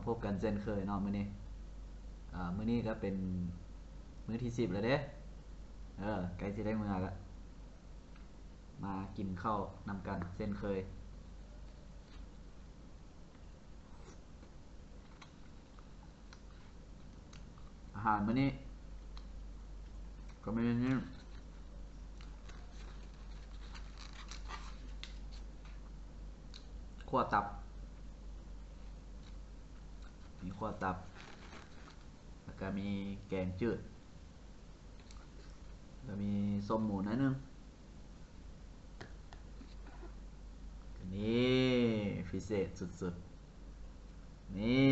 ພົບກັນເຊັ່ນເຄີຍເນາະມື້ນີ້. ເອີ ມື້ນີ້ກໍເປັນມື້ທີສິບແລ້ວເດ້. ເອີ ໃກ້ຊິໄດ້ເມືອລະ. ມາກິນເຂົ້ານຳກັນເຊັ່ນເຄີຍ. ອາຫານມື້ນີ້ກໍມີນີ້ ຂົ້ວຕັບ ມີຂົ້ວຕັບ ແລ້ວກໍມີແກງຈືດ ແລ້ວມີສົ້ມໝູໜ້ອຍໜຶ່ງ. ນີ້ພິເສດສຸດໆ ນີ້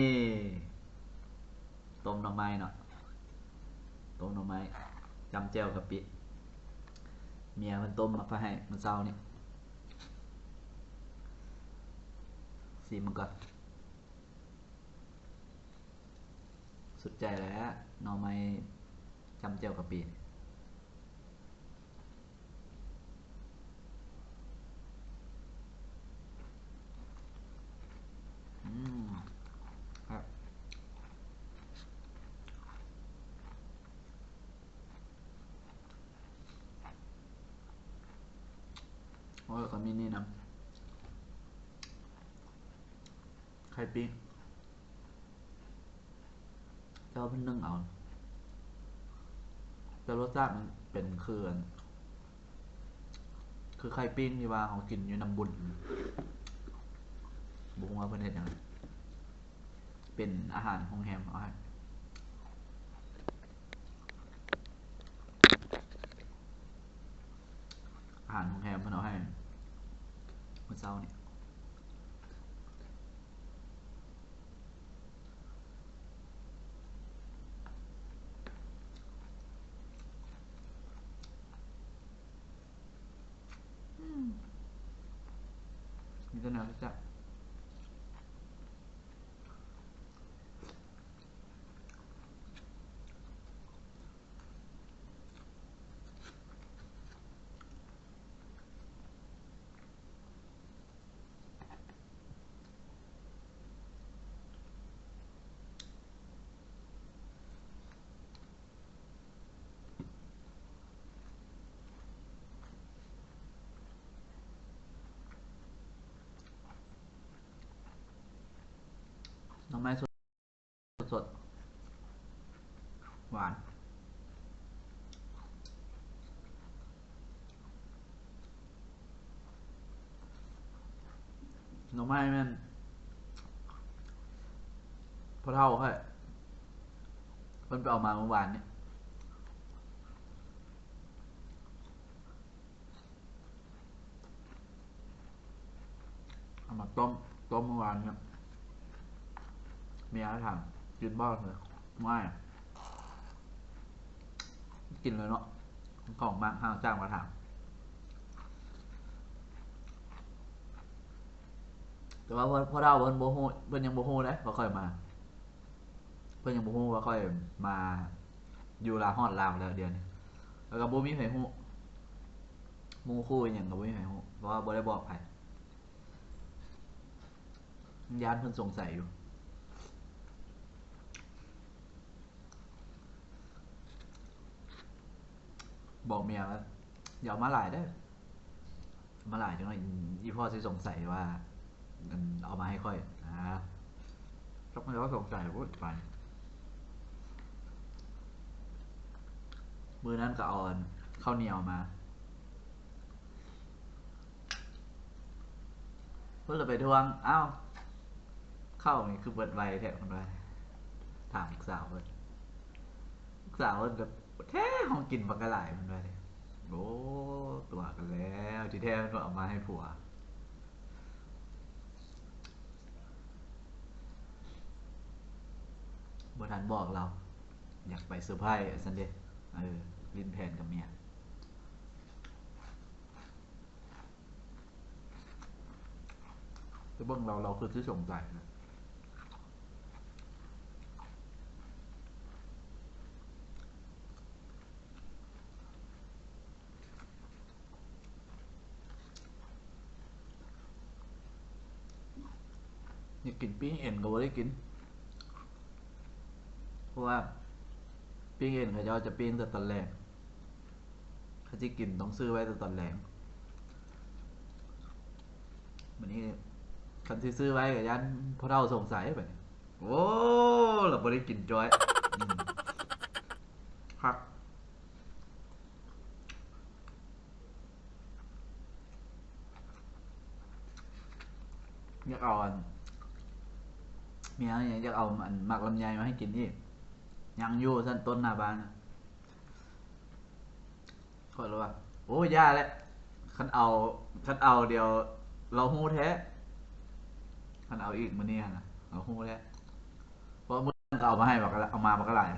ຕົ້ມໜໍ່ໄມ້ເນາະ ຕົ້ມໜໍ່ໄມ້ຈ້ຳແຈ່ວກະປິ ເມຍເພິ່ນຕົ້ມມາຝາກໃຫ້ມື້ເຊົ້ານີ້. ຊີມເບິ່ງກ່ອນ. ສຸດໃຈແລ້ວ ໜໍ່ໄມ້ຈ້ຳແຈ່ວກະປິ. ອືມ ແຊບ. ໂອ້ຍ ກໍມີນີ້ນຳ ໄຂ່ປີ້ງ ແຕ່ວ່າເພິ່ນໜຶ້ງເອົາ ແຕ່ລົດຊາດມັນເປັນຄືອັນ ຄືໄຂ່ປີ້ງທີ່ວ່າເຮົາກິນຢູ່ນຳບຸນ. ບໍ່ຮູ້ວ່າເພິ່ນເຮັດຫຍັງ ເປັນອາຫານໂຮງແຮມເອົາໃຫ້. ອາຫານໂຮງແຮມເພິ່ນເອົາໃຫ້ມື້ເຊົ້ານີ້. ອືມ ມີແຕ່ແນວແຊບໆ. ໜໍ່ໄມ້ສົດ ສົດໆ ຫວານ. ໜໍ່ໄມ້ແມ່ນພໍ່ເຖົ້າຂ້ອຍ ເພິ່ນໄປເອົາມາມື້ວານນີ້. ເອົາມາຕົ້ມ ຕົ້ມມື້ວານນີ້ ເມຍຖາມ ກິນບໍ່? ເລີຍ ບໍ່ ກິນເລີຍເນາະ ຂອງມັກ ຫາກຈ້າງມາຖາມ. ແຕ່ວ່າພໍ່ ພໍ່ເຖົ້າເພິ່ນບໍ່ຮູ້ ເພິ່ນຍັງບໍ່ຮູ້ເດ້ວ່າຂ້ອຍມາ. ເພິ່ນຍັງບໍ່ຮູ້ວ່າຂ້ອຍມາຢູ່ລາວ ຮອດລາວແລ້ວດຽວນີ້ ແລ້ວກໍບໍ່ມີໃຜຮູ້ ໝູ່ຄູ່ອີ່ຫຍັງກໍບໍ່ມີໃຜຮູ້ ເພາະວ່າບໍ່ໄດ້ບອກໃຜ ຢ້ານເພິ່ນສົງໄສຢູ່. ບອກເມຍວ່າ ຢ່າເອົາມາຫຼາຍເດີ້. ມາຫຼາຍຈັ່ງໜ້ອຍ ອີ່ພໍ່ຊິສົງໄສວ່າ ອັນ ເອົາມາໃຫ້ຂ້ອຍ ອາ ຈັກແມ່ນວ່າສົງໄສພຸ້ນປານ. ມື້ນັ້ນກໍເອົາ ອັນ ເຂົ້າໜຽວມາ ເພິ່ນລະໄປທວງ ອ້າວ ເຂົ້ານີ້ຄືເບິດໄວແທ້ ເພິ່ນວ່າ ຖາມລູກສາວເພິ່ນ. ລູກສາວເພິ່ນກໍ ແທ້ ເຮົາກິນບັກກະຫຼາຍ ເພິ່ນວ່າເດ້. ໂອ້ ຕົວະກັນແລ້ວ ທີ່ແທ້ເພິ່ນວ່າເອົາມາໃຫ້ຜົວ ບໍ່ທັນບອກລາວ ຢາກໄປເຊີໄພຣສ໌ວ່າຊັ້ນເດ້. ເອີ ຫຼິ້ນແຜນກັບເມຍ. ແຕ່ເບິ່ງລາວ ລາວຄືຊິສົງໄສນະ. ຢາກກິນປີ້ງເອັນກໍບໍ່ໄດ້ກິນ. າະວ່າປີ້ງເອັນເຂົາເຈົ້າຈະປີ້ງແຕ່ຕອນແລງ ຄັນຊິກິນຕ້ອງຊື້ໄວ້ແຕ່ຕອນແລງ. ບັດນີ້ຄັນຊິຊື້ໄວ້ກໍຢ້ານພໍ່ເຖົ້າສົງໄສບັດນີ້. ໂອ້ ລະບໍ່ໄດ້ກິນຈ້ອຍ. ອືມ ຄັກ. ຢາກເອົາອັນ ມີຫຍັງ ຢາກເອົາອັນໝາກລຳໄຍມາໃຫ້ກິນອີກ ຍັງຢູ່ຊັ້ນ ຕົ້ນໜ້າບ້ານ. ຂ້ອຍລະວ່າ ໂອ້ ຢ່າແຫຼະ ຄັນເອົາ ຄັນເອົາດຽວລາວຮູ້ແທ້ ຄັນເອົາອີກມື້ນີ້ຫັ້ນນະ ລາວຮູ້ແທ້ ເພາະມື້ນັ້ນກໍເອົາມາໃຫ້ບັກ ເອົາມາບັກຫຼາຍ.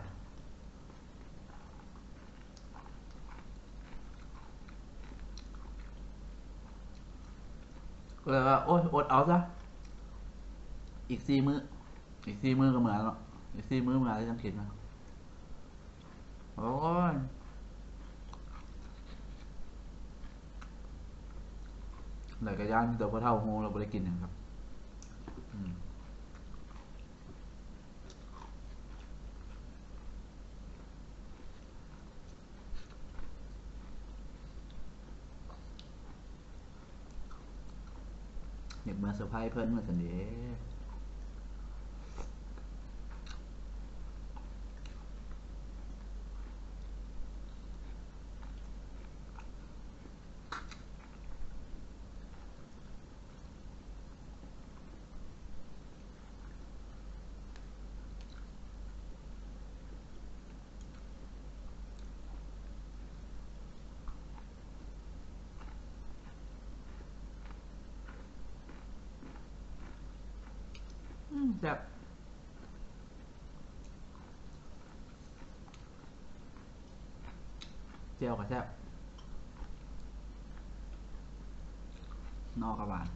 ກໍເລີຍວ່າ ໂອ້ຍ ອົດເອົາຊະ ອີກສີ່ມື້ ອີກສີ່ມື້ກໍເມືອແລ້ວເນາະ ອີກສີ່ມື້ເມືອແລ້ວຈັ່ງກິນນະ. ໂອ້ຍ ແລ້ວກໍຢ້ານແຕ່ພໍ່ເຖົ້າຮູ້ແລ້ວບໍ່ໄດ້ກິນຫຍັງຄັກ. ອືມ ຢາກເມືອເຊີໄພເພິ່ນວ່າຊັ້ນເດ. ອືມ ແຊບ. ແຈ່ວກໍແຊບ ໜໍ່ກໍຫວານ.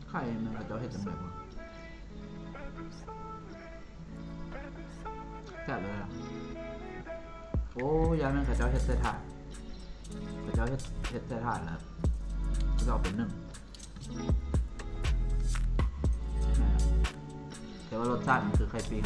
ໄຂ່ມັນເຂົາເຈົ້າເຮັດຈັ່ງໃດວະ? ແຊບເລີຍອະ. ໂອ້ ຢ້ານແມ່ນເຂົາເຈົ້າເຮັດໃສ່ຖາດ ເຂົາເຈົ້າເຮັດ ເຮັດໃສ່ຖາດແລ້ວ ເຂົາເຈົ້າເອົາໄປໜຶ້ງ. ແຕ່ວ່າລົດຊາດມັນຄືໄຂ່ປີ້ງ.